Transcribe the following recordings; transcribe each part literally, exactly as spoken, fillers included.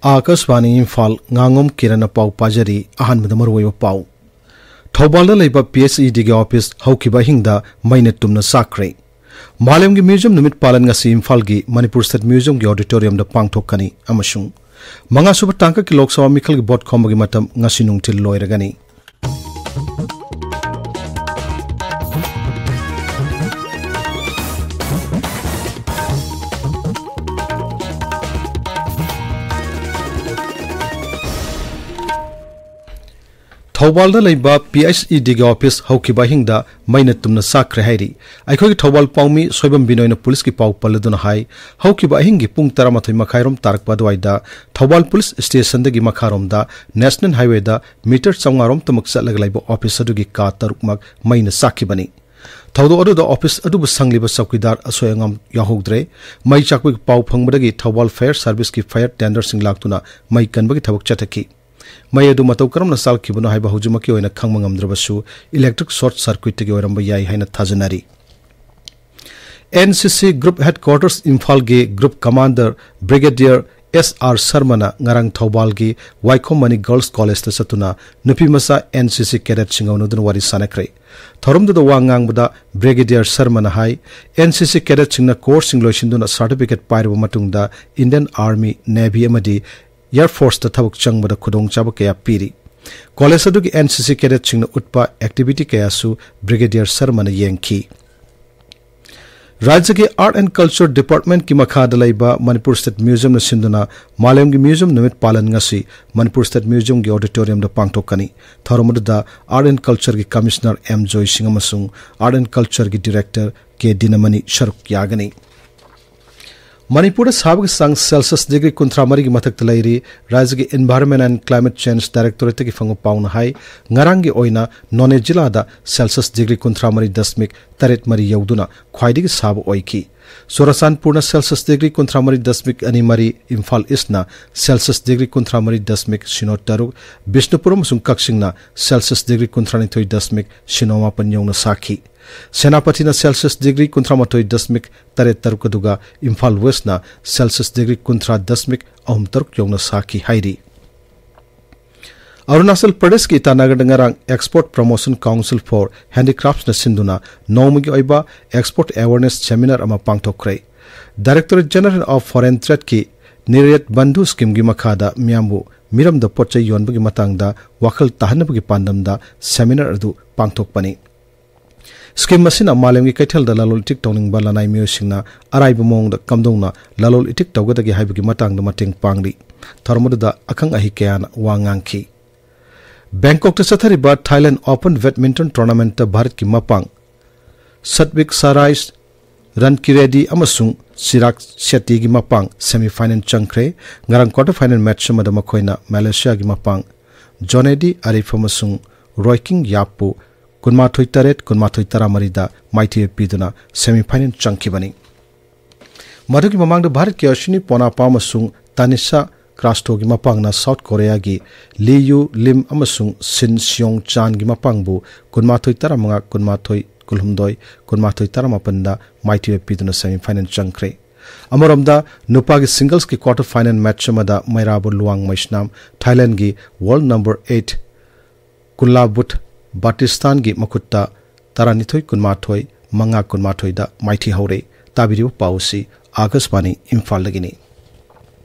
ꯑꯥꯀꯥꯁꯕꯥꯅꯤ ꯏꯝꯐꯥꯜ, ꯉꯥꯉꯣꯝ ꯀꯤꯔꯟꯅ ꯄꯥꯎ ꯄꯥꯖꯔꯤ꯫ ꯑꯍꯥꯟꯕꯗ ꯃꯔꯨꯑꯣꯏꯕ ꯄꯥꯎ꯫ ꯊꯧꯕꯥꯜꯗ ꯂꯩꯕ ꯄꯤ ꯑꯩꯆ ꯏ ꯗꯤꯒꯤ ꯑꯣꯐꯤꯁ ꯍꯧꯈꯤꯕ ꯑꯍꯤꯡꯗ ꯃꯩꯅ ꯇꯨꯝꯅ ꯆꯥꯛꯈ꯭ꯔꯦ꯫ ꯃꯥꯂꯦꯝꯒꯤ ꯃ꯭ꯌꯨꯖꯤꯌꯝ ꯅꯨꯃꯤꯠ ꯄꯥꯂꯟ ꯉꯁꯤ ꯏꯝꯐꯥꯜꯒꯤ ꯃꯅꯤꯄꯨꯔ ꯁ꯭ꯇꯦꯠ ꯃ꯭ꯌꯨꯖꯤꯌꯝꯒꯤ ꯑꯣꯗꯤꯇꯣꯔꯤꯌꯝꯗ ꯄꯥꯡꯊꯣꯛꯀꯅꯤ ꯑꯃꯁꯨꯡ ꯃꯉꯥꯁꯨꯕ ꯇꯥꯡꯀꯛꯀꯤ ꯂꯣꯛ ꯁꯚꯥ ꯃꯤꯈꯜꯒꯤ ꯚꯣꯠ ꯈꯣꯝꯕꯒꯤ ꯃꯇꯝ ꯉꯁꯤ ꯅꯨꯡꯊꯤꯜ ꯂꯣꯏꯔꯒꯅꯤ꯫ ꯊꯧꯕꯥꯜꯗ ꯂꯩꯕ ꯄꯤ ꯑꯩꯆ ꯏ ꯗꯤꯒꯤ ꯑꯣꯐꯤꯁ ꯍꯧꯈꯤꯕ ꯑꯍꯤꯡꯗ ꯃꯩꯅ ꯇꯨꯝꯅ ꯆꯥꯛꯈ꯭ꯔꯦ ꯍꯥꯏꯔꯤ꯫ ꯑꯩꯈꯣꯏꯒꯤ ꯊꯧꯕꯥꯜ ꯄꯥꯎꯃꯤ ꯁꯣꯏꯕꯝ ꯕꯤꯅꯣꯏꯅ ꯄꯨꯂꯤꯁꯀꯤ ꯄꯥꯎ ꯄꯜꯂꯗꯨꯅ ꯍꯥꯏ, ꯍꯧꯈꯤꯕ ꯑꯍꯤꯡꯒꯤ ꯄꯨꯡ ꯇꯔꯥꯃꯥꯊꯣꯏ ꯃꯈꯥꯏꯔꯣꯝ ꯇꯥꯔꯛꯄ ꯑꯗꯨꯋꯥꯏꯗ ꯊꯧꯕꯥꯜ ꯄꯨꯂꯤꯁ ꯁ꯭ꯇꯦꯁꯟꯗꯒꯤ ꯃꯈꯥꯔꯣꯝꯗ ꯅꯦꯁꯅꯦꯜ ꯍꯥꯏꯋꯦꯗ ꯃꯤꯇꯔ ꯆꯥꯝꯃꯉꯥꯔꯣꯝꯇꯃꯛ ꯆꯠꯂꯒ ꯂꯩꯕ ꯑꯣꯐꯤꯁ ꯑꯗꯨꯒꯤ ꯀꯥ ꯇꯔꯨꯛꯃꯛ ꯃꯩꯅ ꯆꯥꯛꯈꯤꯕꯅꯤ꯫ ꯊꯧꯗꯣꯛ ꯑꯗꯨꯗ ꯑꯣꯐꯤꯁ ꯑꯗꯨꯕꯨ ꯁꯪꯂꯤꯕ ꯆꯧꯀꯤꯗꯥꯔ ꯑꯁꯣꯏ ꯑꯉꯥꯝ ꯌꯥꯎꯍꯧꯗ꯭ꯔꯦ꯫ ꯃꯩ ꯆꯥꯛꯄꯒꯤ ꯄꯥꯎ ꯐꯪꯕꯗꯒꯤ ꯊꯧꯕꯥꯜ ꯐꯥꯌꯔ ꯁꯥꯔꯚꯤꯁꯀꯤ ꯐꯥꯌꯔ ꯇꯦꯟꯗꯔꯁꯤꯡ ꯂꯥꯛꯇꯨꯅ ꯃꯩ ꯀꯟꯕꯒꯤ ꯊꯕꯛ ꯆꯠꯊꯈꯤ꯫ ꯃꯩ ꯑꯗꯨ ꯃꯇꯧ ꯀꯔꯝꯅ ꯆꯥꯛꯈꯤꯕꯅꯣ ꯍꯥꯏꯕ ꯍꯧꯖꯤꯛꯃꯛꯀꯤ ꯑꯣꯏꯅ ꯈꯪꯕ ꯉꯝꯗ꯭ꯔꯕꯁꯨ, ꯏꯂꯦꯛꯇ꯭ꯔꯤꯛ ꯁꯣꯔꯠ ꯁꯔꯀ꯭ꯌꯨꯠꯇꯒꯤ ꯑꯣꯏꯔꯝꯕ ꯌꯥꯏ ꯍꯥꯏꯅ ꯊꯥꯖꯅꯔꯤ꯫ ꯑꯦꯟ ꯁꯤ ꯁꯤ ꯒ꯭ꯔꯨꯞ ꯍꯦꯗꯀ꯭ꯋꯥꯇꯔꯁ ꯏꯝꯐꯥꯜꯒꯤ ꯒ꯭ꯔꯨꯞ ꯀꯃꯥꯟꯗꯔ ꯕ꯭ꯔꯤꯒꯦꯗꯤꯌꯔ ꯑꯦꯁ ꯑꯥꯔ ꯁꯔꯃꯅ ꯉꯔꯥꯡ ꯊꯧꯕꯥꯜꯒꯤ ꯋꯥꯏꯈꯣꯝ ꯃꯅꯤ ꯒꯔꯜꯁ ꯀꯣꯂꯦꯖꯇ ꯆꯠꯇꯨꯅ ꯅꯨꯄꯤ ꯃꯆꯥ ꯑꯦꯟ ꯁꯤ ꯁꯤ ꯀꯦꯗꯦꯠꯁꯤꯡꯒ ꯎꯅꯗꯨꯅ ꯋꯥꯔꯤ ꯁꯥꯅꯈ꯭ꯔꯦ꯫ ꯊꯧꯔꯝꯗꯨꯗ ꯋꯥ ꯉꯥꯡꯕꯗ ꯕ꯭ꯔꯤꯒꯦꯗꯤꯌꯔ ꯁꯔꯃꯅ ꯍꯥꯏ, ꯑꯦꯟ ꯁꯤ ꯁꯤ ꯀꯦꯗꯦꯠꯁꯤꯡꯅ ꯀꯣꯔꯁꯁꯤꯡ ꯂꯣꯏꯁꯤꯟꯗꯨꯅ ꯁꯥꯔꯇꯤꯐꯤꯀꯦꯠ ꯄꯥꯏꯔꯕ ꯃꯇꯨꯡꯗ ꯏꯟꯗꯤꯌꯟ ꯑꯥꯔꯃꯤ, ꯅꯦꯚꯤ ꯑꯃꯗꯤ ꯑꯦꯌꯔ ꯐꯣꯔꯁꯇ ꯊꯕꯛ ꯆꯪꯕꯗ ꯈꯨꯗꯣꯡꯆꯥꯕ ꯀꯌꯥ ꯄꯤꯔꯤ꯫ ꯀꯣꯂꯦꯖ ꯑꯗꯨꯒꯤ ꯑꯦꯟ ꯁꯤ ꯁꯤ ꯀꯦꯗꯦꯠꯁꯤꯡꯅ ꯎꯠꯄ ꯑꯦꯛꯇꯤꯚꯤꯇꯤ ꯀꯌꯥꯁꯨ ꯕ꯭ꯔꯤꯒꯦꯗꯤꯌꯔ ꯁꯔꯃꯅ ꯌꯦꯡꯈꯤ꯫ ꯔꯥꯖ꯭ꯌꯒꯤ ꯑꯥꯔꯠ ꯑꯦꯟ ꯀꯜꯆꯔ ꯗꯤꯄꯥꯔꯠꯃꯦꯟꯠꯀꯤ ꯃꯈꯥꯗ ꯂꯩꯕ ꯃꯅꯤꯄꯨꯔ ꯁ꯭ꯇꯦꯠ ꯃ꯭ꯌꯨꯖꯤꯌꯝꯅ ꯁꯤꯟꯗꯨꯅ ꯃꯥꯂꯦꯝꯒꯤ ꯃ꯭ꯌꯨꯖꯤꯌꯝ ꯅꯨꯃꯤꯠ ꯄꯥꯂꯟ ꯉꯁꯤ ꯃꯅꯤꯄꯨꯔ ꯁ꯭ꯇꯦꯠ ꯃ꯭ꯌꯨꯖꯤꯌꯝꯒꯤ ꯑꯣꯗꯤꯇꯣꯔꯤꯌꯝꯗ ꯄꯥꯡꯊꯣꯛꯀꯅꯤ꯫ ꯊꯧꯔꯝ ꯑꯗꯨꯗ ꯑꯥꯔꯠ ꯑꯦꯟ ꯀꯜꯆꯔꯒꯤ ꯀꯃꯤꯁꯅꯔ ꯑꯦꯝ ꯖꯣꯏꯁꯤꯡ ꯑꯃꯁꯨꯡ ꯑꯥꯔꯠ ꯑꯦꯟ ꯀꯜꯆꯔꯒꯤ ꯗꯤꯔꯦꯛꯇꯔ ꯀꯦ ꯗꯤꯅꯃꯅꯤ ꯁꯔꯨꯛ ꯌꯥꯒꯅꯤ꯫ ꯃꯅꯤꯄꯨꯔꯗ ꯁꯥꯕꯒꯤ ꯆꯥꯡ ꯁꯦꯜꯁꯤꯌꯁ ꯗꯤꯒ꯭ꯔꯤ ꯀꯨꯟꯊ꯭ꯔꯥ ꯃꯔꯤꯒꯤ ꯃꯊꯛꯇ ꯂꯩꯔꯤ꯫ ꯔꯥꯖ꯭ꯌꯒꯤ ꯏꯟꯚꯥꯏꯔꯟꯃꯦꯟꯠ ꯑꯦꯟ ꯀ꯭ꯂꯥꯏꯃꯦꯠ ꯆꯦꯟꯖ ꯗꯥꯏꯔꯦꯛꯇꯣꯔꯦꯠꯇꯒꯤ ꯐꯪꯕ ꯄꯥꯎꯅ ꯍꯥꯏ, ꯉꯔꯥꯡꯒꯤ ꯑꯣꯏꯅ ꯅꯣꯅꯦ ꯖꯤꯂꯥꯗ ꯁꯦꯜꯁꯤꯌꯁ ꯗꯤꯒ꯭ꯔꯤ ꯀꯨꯟꯊ꯭ꯔꯥ ꯃꯔꯤ ꯗꯁꯃꯤꯛ ꯇꯔꯦꯠ ꯃꯔꯤ ꯌꯧꯗꯨꯅ ꯈ꯭ꯋꯥꯏꯗꯒꯤ ꯁꯥꯕ ꯑꯣꯏꯈꯤ꯫ ꯆꯨꯔꯆꯥꯟꯄꯨꯔꯅ ꯁꯦꯜꯁꯤꯌꯁ ꯗꯤꯒ꯭ꯔꯤ ꯀꯨꯟꯊ꯭ꯔꯥ ꯃꯔꯤ ꯗꯁꯃꯤꯛ ꯑꯅꯤ ꯃꯔꯤ, ꯏꯝꯐꯥꯜ ꯏꯁꯅ ꯁꯦꯜꯁꯤꯌꯁ ꯗꯤꯒ꯭ꯔꯤ ꯀꯨꯟꯊ꯭ꯔꯥ ꯃꯔꯤ ꯗꯁꯃꯤꯛ ꯁꯤꯅꯣ ꯇꯔꯨꯛ, ꯕꯤꯁꯅꯨꯄꯨꯔ ꯑꯃꯁꯨꯡ ꯀꯛꯆꯤꯡꯅ ꯁꯦꯜꯁꯤꯌꯁ ꯗꯤꯒ꯭ꯔꯤ ꯀꯨꯟꯊ꯭ꯔꯥ ꯅꯤꯊꯣꯏ ꯗꯁꯃꯤꯛ ꯁꯤꯅꯣ ꯃꯥꯄꯟ ꯌꯧꯅ ꯁꯥꯈꯤ꯫ ꯁꯦꯅꯥꯄꯇꯤꯅ ꯁꯦꯜꯁꯤꯌꯁ ꯗꯤꯒ꯭ꯔꯤ ꯀꯨꯟꯊ꯭ꯔꯥ ꯃꯥꯊꯣꯏ ꯗꯁꯃꯤꯛ ꯇꯔꯦꯠ ꯇꯔꯨꯛ, ꯑꯗꯨꯒ ꯏꯝꯐꯥꯜ ꯋꯦꯁꯅ ꯁꯦꯜꯁꯤꯌꯁ ꯗꯤꯒ꯭ꯔꯤ ꯀꯨꯟꯊ꯭ꯔꯥ ꯗꯁꯃꯤꯛ ꯑꯍꯨꯝ ꯇꯔꯨꯛ ꯌꯧꯅ ꯁꯥꯈꯤ ꯍꯥꯏꯔꯤ꯫ ꯑꯔꯨꯅꯥꯆꯜ ꯄ꯭ꯔꯗꯦꯁꯀꯤ ꯏꯇꯥꯅꯒꯔꯗ ꯉꯔꯥꯡ Export Promotion Council for Handicraftsꯅ ꯁꯤꯟꯗꯨꯅ ꯅꯣꯡꯃꯒꯤ ꯑꯣꯏꯕ Export Awareness Seminar ꯑꯃ ꯄꯥꯡꯊꯣꯛꯈ꯭ꯔꯦ꯫ Directorate General of Foreign Tradeꯀꯤ ꯅꯤꯔꯌꯠ ꯕꯟꯙꯨ ꯁ꯭ꯀꯤꯝꯒꯤ ꯃꯈꯥꯗ ꯃꯤꯌꯥꯝꯕꯨ ꯃꯤꯔꯝꯗ ꯄꯣꯠ ꯆꯩ ꯌꯣꯟꯕꯒꯤ ꯃꯇꯥꯡꯗ ꯋꯥꯈꯜ ꯇꯥꯍꯟꯅꯕꯒꯤ ꯄꯥꯟꯗꯝꯗ ꯁꯦꯃꯤꯅꯥꯔ ꯑꯗꯨ ꯄꯥꯡꯊꯣꯛꯄꯅꯤ꯫ ꯁ꯭ꯀꯤꯝ ꯑꯁꯤꯅ ꯃꯥꯂꯦꯝꯒꯤ ꯀꯩꯊꯦꯜꯗ ꯂꯂꯣꯟ ꯏꯇꯤꯛ ꯇꯧꯅꯤꯡꯕ ꯂꯅꯥꯏ ꯃꯤꯑꯣꯏꯁꯤꯡꯅ ꯑꯔꯥꯏꯕ ꯃꯑꯣꯡꯗ ꯀꯝꯗꯧꯅ ꯂꯂꯣꯟ ꯏꯇꯤꯛ ꯇꯧꯒꯗꯒꯦ ꯍꯥꯏꯕꯒꯤ ꯃꯇꯥꯡꯗ ꯃꯇꯦꯡ ꯄꯥꯡꯂꯤ꯫ ꯊꯧꯔꯝ ꯑꯗꯨꯗ ꯑꯈꯪ ꯑꯍꯩ ꯀꯌꯥꯅ ꯋꯥ ꯉꯥꯡꯈꯤ꯫ ꯕꯦꯡꯀꯣꯛꯇ ꯆꯠꯊꯔꯤꯕ Thailand Open Badminton Tournamentꯇ ꯚꯥꯔꯠꯀꯤ ꯃꯄꯥꯡ ꯁꯠꯕꯤꯛ ꯁꯥꯔꯥꯏꯁ ꯔꯟꯀꯤꯔꯦꯗꯤ ꯑꯃꯁꯨꯡ ꯆꯤꯔꯥꯛ ꯁꯦꯇꯤꯒꯤ ꯃꯄꯥꯡ semifinal ꯆꯪꯈ꯭ꯔꯦ꯫ ꯉꯔꯥꯡ quarter final match ꯑꯃꯗ ꯃꯈꯣꯏꯅ ꯃꯦꯂꯦꯁꯤꯌꯥꯒꯤ ꯃꯄꯥꯡ ꯖꯣꯅꯦꯗꯤ ꯑꯔꯤꯐ ꯑꯃꯁꯨꯡ ꯔꯣꯏꯀꯤꯡ ꯌꯥꯞꯄꯨ ꯀꯨꯟꯃꯥꯊꯣꯏ ꯇꯔꯦꯠ, ꯀꯨꯟꯃꯥꯊꯣꯏ ꯇꯔꯥꯃꯔꯤꯗ ꯃꯥꯏꯊꯤꯕ ꯄꯤꯗꯨꯅ semifinal ꯆꯪꯈꯤꯕꯅꯤ꯫ ꯃꯗꯨꯒꯤ ꯃꯃꯥꯡꯗ ꯚꯥꯔꯠꯀꯤ ꯑꯁ꯭ꯋꯤꯅꯤ ꯄꯣꯅꯥꯄꯥ ꯑꯃꯁꯨꯡ ꯇꯥꯅꯤꯁꯥ ꯀ꯭ꯔꯥꯁꯇꯣꯒꯤ ꯃꯄꯥꯡꯅ ꯁꯥꯎꯠ ꯀꯣꯔꯤꯌꯥꯒꯤ ꯂꯤ ꯌꯨ ꯂꯤꯝ ꯑꯃꯁꯨꯡ ꯁꯤꯟ ꯁꯤꯌꯣꯡ ꯆꯥꯟꯒꯤ ꯃꯄꯥꯡꯕꯨ ꯀꯨꯟꯃꯥꯊꯣꯏ ꯇꯔꯥꯃꯉꯥ, ꯀꯨꯟꯃꯥꯊꯣꯏ ꯀꯨꯟꯍꯨꯝꯗꯣꯏ, ꯀꯨꯟꯃꯥꯊꯣꯏ ꯇꯔꯥꯃꯥꯄꯟꯗ ꯃꯥꯏꯊꯤꯕ ꯄꯤꯗꯨꯅ semifinal ꯆꯪꯈ꯭ꯔꯦ꯫ ꯑꯃꯔꯣꯝꯗ, ꯅꯨꯄꯥꯒꯤ singlesꯀꯤ quarter final match ꯑꯃꯗ ꯃꯩꯔꯥꯕꯨ ꯂꯨꯋꯥꯡ ꯃꯩꯁꯅꯥꯝ ꯊꯥꯏꯂꯦꯟꯗꯒꯤ world number eight ꯀꯨꯟꯂꯥꯕꯨꯠ ꯕꯥꯇꯤꯁꯇꯥꯟꯒꯤ ꯃꯈꯨꯠꯇ ꯇꯔꯥꯅꯤꯊꯣꯏ ꯀꯨꯟꯃꯥꯊꯣꯏ, ꯃꯉꯥ ꯀꯨꯟꯃꯥꯊꯣꯏꯗ ꯃꯥꯏꯊꯤꯍꯧꯔꯦ꯫ ꯇꯥꯕꯤꯔꯤꯕ ꯄꯥꯎ ꯑꯁꯤ ꯑꯥꯀꯥꯁꯕꯥꯅꯤ ꯏꯝꯐꯥꯜꯗꯒꯤꯅꯤ꯫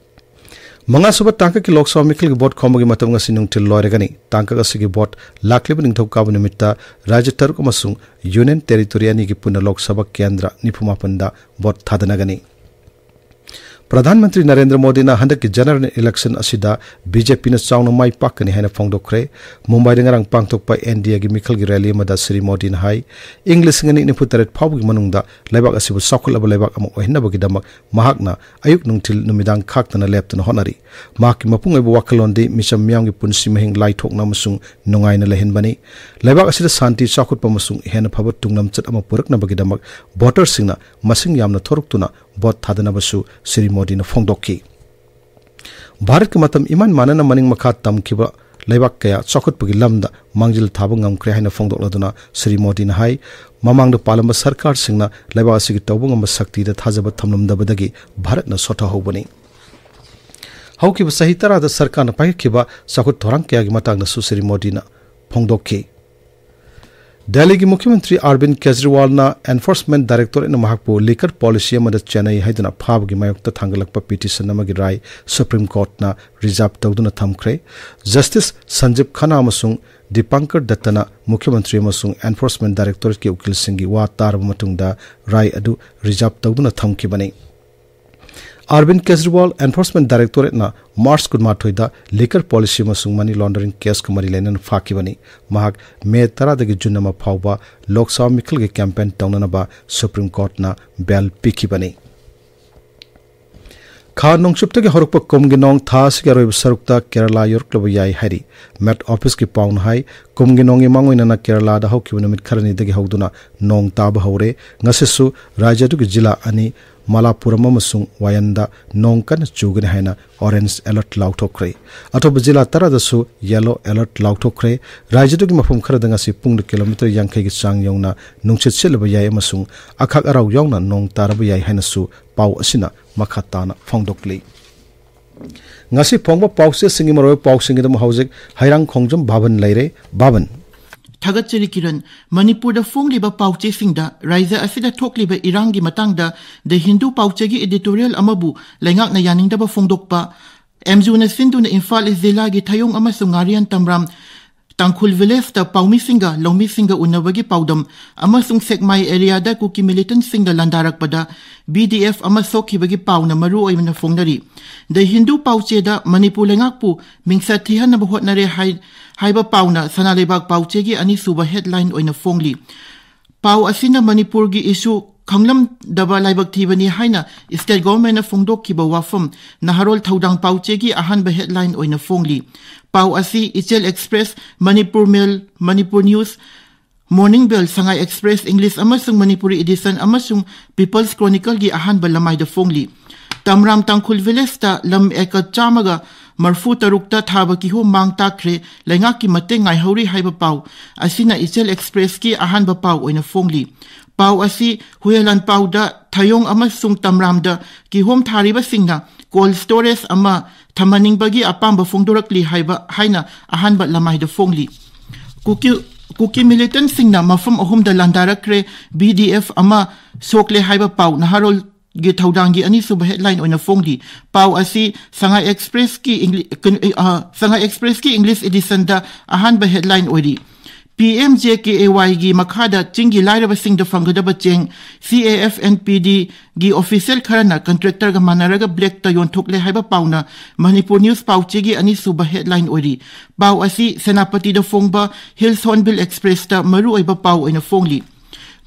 ꯃꯉꯥꯁꯨꯕ ꯇꯥꯡꯀꯛꯀꯤ ꯂꯣꯛ ꯁꯚꯥ ꯃꯤꯈꯜꯒꯤ ꯚꯣꯠ ꯈꯣꯝꯕꯒꯤ ꯃꯇꯝ ꯉꯁꯤ ꯅꯨꯡꯊꯤꯜ ꯂꯣꯏꯔꯒꯅꯤ꯫ ꯇꯥꯡꯀꯛ ꯑꯁꯤꯒꯤ ꯚꯣꯠ ꯂꯥꯛꯂꯤꯕ ꯅꯤꯡꯊꯧꯀꯥꯕ ꯅꯨꯃꯤꯠꯇ ꯔꯥꯖ꯭ꯌ ꯇꯔꯨꯛ ꯑꯃꯁꯨꯡ ꯌꯨꯅꯤꯌꯟ ꯇꯦꯔꯤꯇꯣꯔꯤ ꯑꯅꯤꯒꯤ ꯄꯨꯟꯅ ꯂꯣꯛ ꯁꯚꯥ ꯀꯦꯟꯗ꯭ꯔ ꯅꯤꯐꯨ ꯃꯥꯄꯟꯗ ꯚꯣꯠ ꯊꯥꯗꯅꯒꯅꯤ꯫ ꯄ꯭ꯔꯙꯥꯟ ꯃꯟꯇ꯭ꯔꯤ ꯅꯔꯦꯟꯗ꯭ꯔ ꯃꯣꯗꯤꯅ ꯍꯟꯗꯛꯀꯤ ꯖꯦꯅꯔꯦꯜ ꯏꯂꯦꯛꯁꯟ ꯑꯁꯤꯗ ꯕꯤ ꯖꯦ ꯄꯤꯅ ꯆꯥꯎꯅ ꯃꯥꯏ ꯄꯥꯛꯀꯅꯤ ꯍꯥꯏꯅ ꯐꯣꯡꯗꯣꯛꯈ꯭ꯔꯦ꯫ ꯃꯨꯝꯕꯥꯏꯗ ꯉꯔꯥꯡ ꯄꯥꯡꯊꯣꯛꯄ ꯑꯦꯟ ꯗꯤ ꯑꯦꯒꯤ ꯃꯤꯈꯜꯒꯤ ꯔꯦꯂꯤ ꯑꯃꯗ ꯁ꯭ꯔꯤ ꯃꯣꯗꯤꯅ ꯍꯥꯏ, ꯏꯪ ꯂꯤꯁꯤꯡ ꯑꯅꯤ ꯅꯤꯐꯨ ꯇꯔꯦꯠ ꯐꯥꯎꯕꯒꯤ ꯃꯅꯨꯡꯗ ꯂꯩꯕꯥꯛ ꯑꯁꯤꯕꯨ ꯆꯥꯎꯈꯠꯂꯕ ꯂꯩꯕꯥꯛ ꯑꯃ ꯑꯣꯏꯍꯟꯅꯕꯒꯤꯗꯃꯛ ꯃꯍꯥꯛꯅ ꯑꯌꯨꯛ ꯅꯨꯡꯊꯤꯜ ꯅꯨꯃꯤꯗꯥꯡ ꯈꯥꯛꯇꯅ ꯂꯦꯞꯇꯅ ꯍꯣꯠꯅꯔꯤ꯫ ꯃꯍꯥꯛꯀꯤ ꯃꯄꯨꯡ ꯑꯣꯏꯕ ꯋꯥꯈꯜꯂꯣꯟꯗꯤ ꯃꯤꯆꯝ ꯃꯤꯌꯥꯝꯒꯤ ꯄꯨꯟꯁꯤ ꯃꯍꯤꯡ ꯂꯥꯏꯊꯣꯛꯅ ꯑꯃꯁꯨꯡ ꯅꯨꯡꯉꯥꯏꯅ ꯂꯩꯍꯟꯕꯅꯤ꯫ ꯂꯩꯕꯥꯛ ꯑꯁꯤꯗ ꯁꯥꯟꯇꯤ, ꯆꯥꯎꯈꯠꯄ ꯑꯃꯁꯨꯡ ꯍꯦꯟꯅ ꯐꯕ ꯇꯨꯡꯂꯝꯆꯠ ꯑꯃ ꯄꯨꯔꯛꯅꯕꯒꯤꯗꯃꯛ ꯚꯣꯇꯔꯁꯤꯡꯅ ꯃꯁꯤꯡ ꯌꯥꯝꯅ ꯊꯣꯔꯛꯇꯨꯅ ꯚꯣꯠ ꯊꯥꯗꯅꯕꯁꯨ ꯁ꯭ꯔꯤ ꯃꯣꯗꯤꯅ ꯐꯣꯡꯗꯣꯛꯈꯤ꯫ ꯚꯥꯔꯠꯀ ꯃꯇꯝ ꯏꯃꯥꯟ ꯃꯥꯟꯅꯅ ꯃꯅꯤꯡ ꯃꯈꯥ ꯇꯝꯈꯤꯕ ꯂꯩꯕꯥꯛ ꯀꯌꯥ ꯆꯥꯎꯈꯠꯄꯒꯤ ꯂꯝꯗ ꯃꯥꯡꯖꯤꯜ ꯊꯥꯕ ꯉꯝꯈ꯭ꯔꯦ ꯍꯥꯏꯅ ꯐꯣꯡꯗꯣꯛꯂꯗꯨꯅ ꯁ꯭ꯔꯤ ꯃꯣꯗꯤꯅ ꯍꯥꯏ, ꯃꯃꯥꯡꯗ ꯄꯥꯜꯂꯝꯕ ꯁꯔꯀꯥꯔꯁꯤꯡꯅ ꯂꯩꯕꯥꯛ ꯑꯁꯤꯒꯤ ꯇꯧꯕ ꯉꯝꯕ ꯁꯛꯇꯤꯗ ꯊꯥꯖꯕ ꯊꯝꯂꯝꯗꯕꯗꯒꯤ ꯚꯥꯔꯠꯅ ꯁꯣꯊꯍꯧꯕꯅꯤ꯫ ꯍꯧꯈꯤꯕ ꯆꯍꯤ ꯇꯔꯥꯗ ꯁꯔꯀꯥꯔꯅ ꯄꯥꯏꯈꯠꯈꯤꯕ ꯆꯥꯎꯈꯠ ꯊꯧꯔꯥꯡ ꯀꯌꯥꯒꯤ ꯃꯇꯥꯡꯗꯁꯨ ꯁ꯭ꯔꯤ ꯃꯣꯗꯤꯅ ꯐꯣꯡꯗꯣꯛꯈꯤ꯫ ꯗꯦꯜꯂꯤꯒꯤ ꯃꯨꯈ꯭ꯌ ꯃꯟꯇ꯭ꯔꯤ ꯑꯔꯕꯤꯟ ꯀꯦꯖ꯭ꯔꯤꯋꯥꯜꯅ ꯑꯦꯟꯐꯣꯔꯁꯃꯦꯟꯠ ꯗꯥꯏꯔꯦꯛꯇꯣꯔꯦꯠꯅ ꯃꯍꯥꯛꯄꯨ ꯂꯤꯀꯔ ꯄꯣꯂꯤꯁꯤ ꯑꯃꯗ ꯆꯦꯟꯅꯩ ꯍꯥꯏꯗꯨꯅ ꯐꯥꯕꯒꯤ ꯃꯥꯌꯣꯛꯇ ꯊꯥꯡꯒꯠꯂꯛꯄ ꯄꯤꯇꯤꯁꯟ ꯑꯃꯒꯤ ꯔꯥꯏ ꯁꯨꯄ꯭ꯔꯤꯝ ꯀꯣꯔꯠꯅ ꯔꯤꯖꯥꯔꯚ ꯇꯧꯗꯨꯅ ꯊꯝꯈ꯭ꯔꯦ꯫ ꯖꯁꯇꯤꯁ ꯁꯟꯖꯤꯕ ꯈꯟꯅꯥ ꯑꯃꯁꯨꯡ ꯗꯤꯄꯥꯡꯀꯔ ꯗꯠꯇꯅ ꯃꯨꯈ꯭ꯌ ꯃꯟꯇ꯭ꯔꯤ ꯑꯃꯁꯨꯡ ꯑꯦꯟꯐꯣꯔꯁꯃꯦꯟꯠ ꯗꯥꯏꯔꯦꯛꯇꯣꯔꯦꯠꯀꯤ ꯎꯀꯤꯜꯁꯤꯡꯒꯤ ꯋꯥ ꯇꯥꯔꯕ ꯃꯇꯨꯡꯗ ꯔꯥꯏ ꯑꯗꯨ ꯔꯤꯖꯥꯔꯚ ꯇꯧꯗꯨꯅ ꯊꯝꯈꯤꯕꯅꯤ꯫ ꯑꯔꯕꯤꯟ ꯀꯦꯖ꯭ꯔꯤꯋꯥꯜ ꯑꯦꯟꯐꯣꯔꯁꯃꯦꯟꯠ ꯗꯥꯏꯔꯦꯛꯇꯣꯔꯦꯠꯅ ꯃꯥꯔꯆ ꯀꯨꯟꯃꯥꯊꯣꯏꯗ ꯂꯤꯀꯔ ꯄꯣꯂꯤꯁꯤ ꯑꯃꯁꯨꯡ ꯃꯅꯤ ꯂꯣꯟꯗꯔꯤꯡ ꯀꯦꯁꯀ ꯃꯔꯤ ꯂꯩꯅꯅ ꯐꯥꯈꯤꯕꯅꯤ꯫ ꯃꯍꯥꯛ ꯃꯦ ꯇꯔꯥꯗꯒꯤ ꯖꯨꯟ ꯑꯃ ꯐꯥꯎꯕ ꯂꯣꯛ ꯁꯚꯥ ꯃꯤꯈꯜꯒꯤ ꯀꯦꯝꯄꯦꯟ ꯇꯧꯅꯅꯕ ꯁꯨꯄ꯭ꯔꯤꯝ ꯀꯣꯔꯠꯅ ꯕꯦꯜ ꯄꯤꯈꯤꯕꯅꯤ꯫ ꯈꯥ ꯅꯣꯡꯆꯨꯞꯇꯒꯤ ꯍꯧꯔꯛꯄ ꯀꯨꯝꯒꯤ ꯅꯣꯡ ꯊꯥ ꯑꯁꯤꯒꯤ ꯑꯔꯣꯏꯕ ꯁꯔꯨꯛꯇ ꯀꯦꯔꯂꯥ ꯌꯧꯔꯛꯂꯕ ꯌꯥꯏ ꯍꯥꯏꯔꯤ꯫ ꯃꯦꯠ ꯑꯣꯐꯤꯁꯀꯤ ꯄꯥꯎꯅ ꯍꯥꯏ, ꯀꯨꯝꯒꯤ ꯅꯣꯡꯒꯤ ꯃꯥꯡꯑꯣꯏꯅꯅ ꯀꯦꯔꯂꯥꯗ ꯍꯧꯈꯤꯕ ꯅꯨꯃꯤꯠ ꯈꯔꯅꯤꯗꯒꯤ ꯍꯧꯗꯨꯅ ꯅꯣꯡ ꯇꯥꯕ ꯍꯧꯔꯦ꯫ ꯉꯁꯤꯁꯨ ꯔꯥꯖ꯭ꯌ ꯑꯗꯨꯒꯤ ꯖꯤꯂꯥ ꯑꯅꯤ, ꯃꯂꯥꯄꯨꯔꯝ ꯑꯃꯁꯨꯡ ꯋꯥꯌꯟꯗ ꯅꯣꯡ ꯀꯟꯅ ꯆꯨꯒꯅꯤ ꯍꯥꯏꯅ ꯑꯣꯔꯦꯟꯖ ꯑꯦꯂꯔꯠ ꯂꯥꯎꯊꯣꯛꯈ꯭ꯔꯦ꯫ ꯑꯇꯣꯞꯄ ꯖꯤꯂꯥ ꯇꯔꯥꯗꯁꯨ ꯌꯦꯂꯣ ꯑꯦꯂꯔꯠ ꯂꯥꯎꯊꯣꯛꯈ꯭ꯔꯦ꯫ ꯔꯥꯖ꯭ꯌꯗꯨꯒꯤ ꯃꯐꯝ ꯈꯔꯗ ꯉꯁꯤ ꯄꯨꯡꯗ ꯀꯤꯂꯣꯃꯤꯇꯔ ꯌꯥꯡꯈꯩꯒꯤ ꯆꯥꯡ ꯌꯧꯅ ꯅꯨꯡꯁꯤꯠ ꯁꯤꯠꯂꯕ ꯌꯥꯏ ꯑꯃꯁꯨꯡ ꯑꯈꯥꯛ ꯑꯔꯥꯎ ꯌꯥꯎꯅ ꯅꯣꯡ ꯇꯥꯔꯕ ꯌꯥꯏ ꯍꯥꯏꯅꯁꯨ ꯄꯥꯎ ꯑꯁꯤꯅ ꯃꯈꯥ ꯇꯥꯅ ꯐꯣꯡꯗꯣꯛꯂꯤ꯫ ꯉꯁꯤ ꯐꯣꯡꯕ ꯄꯥꯎꯆꯦꯁꯤꯡꯒꯤ ꯃꯔꯨꯑꯣꯏꯕ ꯄꯥꯎꯁꯤꯡꯒꯤꯗꯃꯛ ꯍꯧꯖꯤꯛ ꯍꯩꯔꯥꯡꯈꯣꯡꯖꯝ ꯕꯥꯕꯟ ꯂꯩꯔꯦ꯫ ꯕꯥꯕꯟ꯫ ꯊꯥꯒꯠꯆꯔꯤ ꯀꯤꯔꯟ꯫ ꯃꯅꯤꯄꯨꯔꯗ ꯐꯣꯡꯂꯤꯕ ꯄꯥꯎꯆꯦꯁꯤꯡꯗ ꯔꯥꯏꯖ꯭ꯌ ꯑꯁꯤꯗ ꯊꯣꯛꯂꯤꯕ ꯏꯔꯥꯡꯒꯤ ꯃꯇꯥꯡꯗ ꯗ ꯍꯤꯟꯗꯨ ꯄꯥꯎꯆꯦꯒꯤ editorial ꯑꯃꯕꯨ ꯂꯩꯉꯥꯛꯅ ꯌꯥꯅꯤꯡꯗꯕ ꯐꯣꯡꯗꯣꯛꯄ, ꯑꯦꯝꯖꯨꯅ ꯁꯤꯟꯗꯨꯅ ꯏꯝꯐꯥꯜ ꯏꯁ ꯖꯤꯂꯥꯒꯤ ꯊꯌꯣꯡ ꯑꯃꯁꯨꯡ ꯉꯥꯔꯤꯌꯥꯟ ꯇꯝꯔꯥꯝ ꯇꯥꯡꯈꯨꯜ ꯚꯤꯂꯦꯖꯇ ꯄꯥꯎꯃꯤꯁꯤꯡꯒ ꯂꯧꯃꯤꯁꯤꯡꯒ ꯎꯅꯕꯒꯤ ꯄꯥꯎꯗꯝ ꯑꯃꯁꯨꯡ ꯁꯦꯛꯃꯥꯏ ꯑꯦꯔꯤꯌꯥꯗ ꯀꯨꯀꯤ ꯃꯤꯂꯤꯇꯦꯟꯠꯁꯤꯡꯗ ꯂꯥꯟꯗꯥꯔꯛꯄꯗ ꯕꯤ ꯗꯤ ꯑꯦꯐ ꯑꯃ ꯁꯣꯛꯈꯤꯕꯒꯤ ꯄꯥꯎꯅ ꯃꯔꯨ ꯑꯣꯏꯅ ꯐꯣꯡꯅꯔꯤ꯫ ꯗ ꯍꯤꯟꯗꯨ ꯄꯥꯎꯆꯦꯗ ꯃꯅꯤꯄꯨꯔ ꯂꯩꯉꯥꯛꯄꯨ ꯃꯤꯡꯆꯠ ꯊꯤꯍꯟꯅꯕ ꯍꯣꯠꯅꯔꯦ ꯍꯥꯏ-, ꯍꯥꯏꯕ ꯄꯥꯎꯅ ꯁꯅꯥ ꯂꯩꯕꯥꯛ ꯄꯥꯎꯆꯦꯒꯤ ꯑꯅꯤꯁꯨꯕ ꯍꯦꯗꯂꯥꯏꯟ ꯑꯣꯏꯅ ꯐꯣꯡꯂꯤ꯫ ꯄꯥꯎ ꯑꯁꯤꯅ ꯃꯅꯤꯄꯨꯔꯒꯤ ꯏꯁꯨ ꯈꯪꯂꯝꯗꯕ ꯂꯥꯏꯕꯛ ꯊꯤꯕꯅꯤ ꯍꯥꯏꯅ ꯁ꯭ꯇꯦꯠ ꯒꯣꯚꯔꯟꯃꯦꯟꯠꯅ ꯐꯣꯡꯗꯣꯛꯈꯤꯕ ꯋꯥꯐꯝ ꯅꯍꯥꯔꯣꯜ ꯊꯧꯗꯥꯡ ꯄꯥꯎꯆꯦꯒꯤ ꯑꯍꯥꯟꯕ ꯍꯦꯗꯂꯥꯏꯟ ꯑꯣꯏꯅ ꯐꯣꯡꯂꯤ꯫ ꯄꯥꯎ ꯑꯁꯤ ꯏꯆꯦꯜ ꯑꯦꯛꯁꯄ꯭ꯔꯦꯁ, ꯃꯅꯤꯄꯨꯔ ꯃꯦꯜ, ꯃꯅꯤꯄꯨꯔ ꯅ꯭ꯌꯨꯁ, ꯃꯣꯔꯅꯤꯡ ꯕꯦꯜ, ꯁꯉꯥꯏ ꯑꯦꯛꯁꯄ꯭ꯔꯦꯁ ꯏꯪꯂꯤꯁ ꯑꯃꯁꯨꯡ ꯃꯅꯤꯄꯨꯔꯤ ꯏꯗꯤꯁꯟ ꯑꯃꯁꯨꯡ ꯄꯤꯄꯜꯁ ꯀ꯭ꯔꯣꯅꯤꯀꯜꯒꯤ ꯑꯍꯥꯟꯕ ꯂꯃꯥꯏꯗ ꯐꯣꯡꯂꯤ꯫ ꯇꯝꯔꯥꯝ ꯇꯥꯡꯈꯨꯜ ꯚꯤꯂꯦꯖꯇ ꯂꯝ ꯑꯦꯀꯔ ꯆꯥꯝꯃꯒ ꯃꯔꯐꯨ ꯇꯔꯨꯛꯇ ꯊꯥꯕ ꯀꯤꯍꯣꯝ ꯃꯥꯡ ꯇꯥꯛꯈ꯭ꯔꯦ, ꯂꯩꯉꯥꯛꯀꯤ ꯃꯇꯦꯡ ꯉꯥꯏꯍꯧꯔꯤ ꯍꯥꯏꯕ ꯄꯥꯎ ꯑꯁꯤꯅ ꯏꯆꯦꯜ ꯑꯦꯛꯁꯄ꯭ꯔꯦꯁꯀꯤ ꯑꯍꯥꯟꯕ ꯄꯥꯎ ꯑꯣꯏꯅ ꯐꯣꯡꯂꯤ꯫ ꯄꯥꯎ ꯑꯁꯤ ꯍꯨꯌꯦꯂꯥꯟꯄꯥꯎꯗ ꯊꯌꯣꯡ ꯑꯃꯁꯨꯡ ꯇꯝꯔꯥꯝꯗ ꯀꯤꯍꯣꯝ ꯊꯥꯔꯤꯕꯁꯤꯡꯅ ꯀꯣꯜ ꯁ꯭ꯇꯣꯔꯦꯖ ꯑꯃ ꯊꯝꯍꯟꯅꯤꯡꯕꯒꯤ ꯑꯄꯥꯝꯕ ꯐꯣꯡꯗꯣꯔꯛꯂꯤ ꯍꯥꯏꯕ ꯍꯥꯏꯅ ꯑꯍꯥꯟꯕ ꯂꯃꯥꯏꯗ ꯐꯣꯡꯂꯤ꯫ ꯀꯨꯀꯤ, ꯀꯨꯀꯤ ꯃꯤꯂꯤꯇꯦꯟꯠꯁꯤꯡꯅ ꯃꯐꯝ ꯑꯍꯨꯝꯗ ꯂꯥꯟꯗꯥꯔꯛꯈ꯭ꯔꯦ, ꯕꯤ ꯗꯤ ꯑꯦꯐ ꯑꯃ ꯁꯣꯛꯂꯦ ꯍꯥꯏꯕ ꯄꯥꯎ ꯅꯍꯥꯔꯣꯜꯒꯤ ꯊꯧꯗꯥꯡꯒꯤ ꯑꯅꯤꯁꯨꯕ ꯍꯦꯗꯂꯥꯏꯟ ꯑꯣꯏꯅ ꯐꯣꯡꯂꯤ꯫ ꯄꯥꯎ ꯑꯁꯤ ꯁꯉꯥꯏ ꯑꯦꯛꯁꯄ꯭ꯔꯦꯁꯀꯤ ꯏꯪꯂꯤ-, ꯀꯩꯅꯣ, ꯑ, ꯁꯉꯥꯏ ꯑꯦꯛꯁꯄ꯭ꯔꯦꯁꯀꯤ ꯏꯪꯂꯤꯁ ꯏꯗꯤꯁꯟꯗ ꯑꯍꯥꯟꯕ ꯍꯦꯗꯂꯥꯏꯟ ꯑꯣꯏꯔꯤ꯫ P M J K A ꯋꯥꯏꯒꯤ ꯃꯈꯥꯗ ꯆꯤꯡꯒꯤ ꯂꯥꯏꯔꯕꯁꯤꯡꯗ ꯐꯪꯒꯗꯕ ꯆꯦꯡ ꯁꯤ A F N P ꯗꯤꯒꯤ official ꯈꯔꯅ ꯀꯟꯇ꯭ꯔꯦꯛꯇꯔꯒ ꯃꯥꯟꯅꯔꯒ ꯕ꯭ꯂꯦꯛꯇ ꯌꯣꯟꯊꯣꯛꯂꯦ ꯍꯥꯏꯕ ꯄꯥꯎꯅ ꯃꯅꯤꯄꯨꯔ ꯅ꯭ꯌꯨꯁ ꯄꯥꯎꯆꯦꯒꯤ ꯑꯅꯤꯁꯨꯕ ꯍꯦꯗꯂꯥꯏꯟ ꯑꯣꯏꯔꯤ꯫ ꯄꯥꯎ ꯑꯁꯤ ꯁꯦꯅꯥꯄꯇꯤꯗ ꯐꯣꯡꯕ ꯍꯤꯜꯁ ꯍꯣꯔꯟꯕꯤꯜ ꯑꯦꯛꯁꯄ꯭ꯔꯦꯁꯇ ꯃꯔꯨꯑꯣꯏꯕ ꯄꯥꯎ ꯑꯣꯏꯅ ꯐꯣꯡꯂꯤ꯫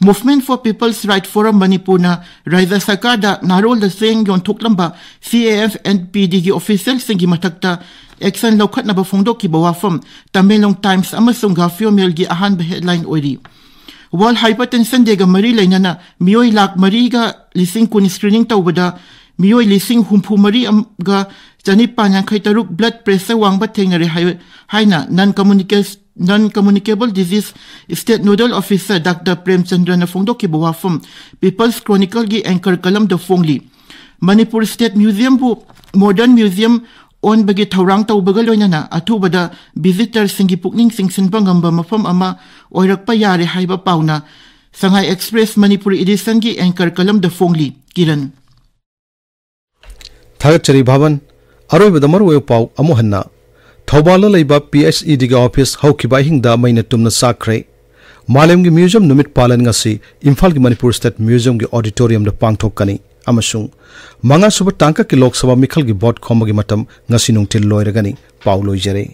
Movement for People's Right Forum ꯃꯅꯤꯄꯨꯔꯅ ꯔꯥꯖ꯭ꯌ ꯁꯔꯀꯥꯔꯗ ꯅꯍꯥꯔꯣꯜꯗ ꯆꯦꯡ ꯌꯣꯟꯊꯣꯛꯂꯝꯕ ꯁꯤ ꯑꯦ ꯑꯦꯐ ꯑꯦꯟ ꯄꯤ ꯗꯤꯒꯤ ꯑꯣꯐꯤꯁꯤꯌꯦꯜꯁꯤꯡꯒꯤ ꯃꯊꯛꯇ ꯑꯦꯛꯁꯟ ꯂꯧꯈꯠꯅꯕ ꯐꯣꯡꯗꯣꯛꯈꯤꯕ ꯋꯥꯐꯝ ꯇꯃꯦꯡꯂꯣꯡ ꯇꯥꯏꯝꯁ ꯑꯃꯁꯨꯡ ꯒꯥꯐꯤꯌꯣ ꯃꯦꯜꯒꯤ ꯑꯍꯥꯟꯕ ꯍꯦꯗꯂꯥꯏꯟ ꯑꯣꯏꯔꯤ꯫ ꯋꯥꯔꯜꯗ ꯍꯥꯏꯄꯔꯇꯦꯟꯁꯟ ꯗꯦꯒ ꯃꯔꯤ ꯂꯩꯅꯅ ꯃꯤꯑꯣꯏ ꯂꯥꯈ ꯃꯔꯤꯒ ꯂꯤꯁꯤꯡ ꯀꯨꯟ ꯁ꯭ꯀ꯭ꯔꯤꯅꯤꯡ ꯇꯧꯕꯗ ꯃꯤꯑꯣꯏ ꯂꯤꯁꯤꯡ ꯍꯨꯝꯐꯨ ꯃꯔꯤꯒ ꯆꯅꯤꯄꯥꯟ ꯌꯥꯡꯈꯩ ꯇꯔꯨꯛ ꯕ꯭ꯂꯗ ꯄ꯭ꯔꯦꯁꯔ ꯋꯥꯡꯕ ꯊꯦꯡꯅꯔꯦ ꯍꯥꯏ-, ꯍꯥꯏꯅ non communicable-, non communicable disease state nodal officer doctor ꯄ꯭ꯔꯦꯝꯆꯟꯗ꯭ꯔꯅ ꯐꯣꯡꯗꯣꯛꯈꯤꯕ ꯋꯥꯐꯝ ꯄꯤꯄꯜꯁ ꯀ꯭ꯔꯣꯅꯤꯀꯜꯒꯤ ꯑꯦꯡꯀꯔ ꯀꯂꯝꯗ ꯐꯣꯡꯂꯤ꯫ ꯃꯅꯤꯄꯨꯔ ꯁ꯭ꯇꯦꯠ ꯃ꯭ꯌꯨꯖꯤꯌꯝꯕꯨ ꯃꯣꯗꯔꯟ ꯃ꯭ꯌꯨꯖꯤꯌꯝ ꯑꯣꯟꯕꯒꯤ ꯊꯧꯔꯥꯡ ꯇꯧꯕꯒ ꯂꯣꯏꯅꯅ ꯑꯊꯨꯕꯗ ꯚꯤꯖꯤꯇꯔꯁꯤꯡꯒꯤ ꯄꯨꯛꯅꯤꯡ ꯆꯤꯡꯁꯤꯟꯕ ꯉꯝꯕ ꯃꯐꯝ ꯑꯃ ꯑꯣꯏꯔꯛꯄ ꯌꯥꯔꯦ ꯍꯥꯏꯕ ꯄꯥꯎꯅ ꯁꯉꯥꯏ ꯑꯦꯛꯁꯄ꯭ꯔꯦꯁ ꯃꯅꯤꯄꯨꯔꯤ ꯏꯗꯤꯁꯟꯒꯤ ꯑꯦꯡꯀꯔ ꯀꯂꯝꯗ ꯐꯣꯡꯂꯤ꯫ ꯀꯤꯔꯟ꯫ ꯊꯥꯒꯠꯆꯔꯤ ꯚꯥꯕꯟ꯫ ꯑꯔꯣꯏꯕꯗ ꯃꯔꯨꯑꯣꯏꯕ ꯄꯥꯎ ꯑꯃꯨꯛ ꯍꯟꯅ꯫ ꯊꯧꯕꯥꯜꯗ ꯂꯩꯕ ꯄꯤ ꯑꯩꯆ ꯏ ꯗꯤꯒꯤ ꯑꯣꯐꯤꯁ ꯍꯧꯈꯤꯕ ꯑꯍꯤꯡꯗ ꯃꯩꯅ ꯇꯨꯝꯅ ꯆꯥꯛꯈ꯭ꯔꯦ꯫ ꯃꯥꯂꯦꯝꯒꯤ ꯃ꯭ꯌꯨꯖꯤꯌꯝ ꯅꯨꯃꯤꯠ ꯄꯥꯂꯟ ꯉꯁꯤ ꯏꯝꯐꯥꯜꯒꯤ ꯃꯅꯤꯄꯨꯔ ꯁ꯭ꯇꯦꯠ ꯃ꯭ꯌꯨꯖꯤꯌꯝꯒꯤ ꯑꯣꯗꯤꯇꯣꯔꯤꯌꯝꯗ ꯄꯥꯡꯊꯣꯛꯀꯅꯤ ꯑꯃꯁꯨꯡ ꯃꯉꯥꯁꯨꯕ ꯇꯥꯡꯀꯛꯀꯤ ꯂꯣꯛ ꯁꯚꯥ ꯃꯤꯈꯜꯒꯤ ꯚꯣꯠ ꯈꯣꯝꯕꯒꯤ ꯃꯇꯝ ꯉꯁꯤ ꯅꯨꯡꯊꯤꯜ ꯂꯣꯏꯔꯒꯅꯤ꯫ ꯄꯥꯎ ꯂꯣꯏꯖꯔꯦ꯫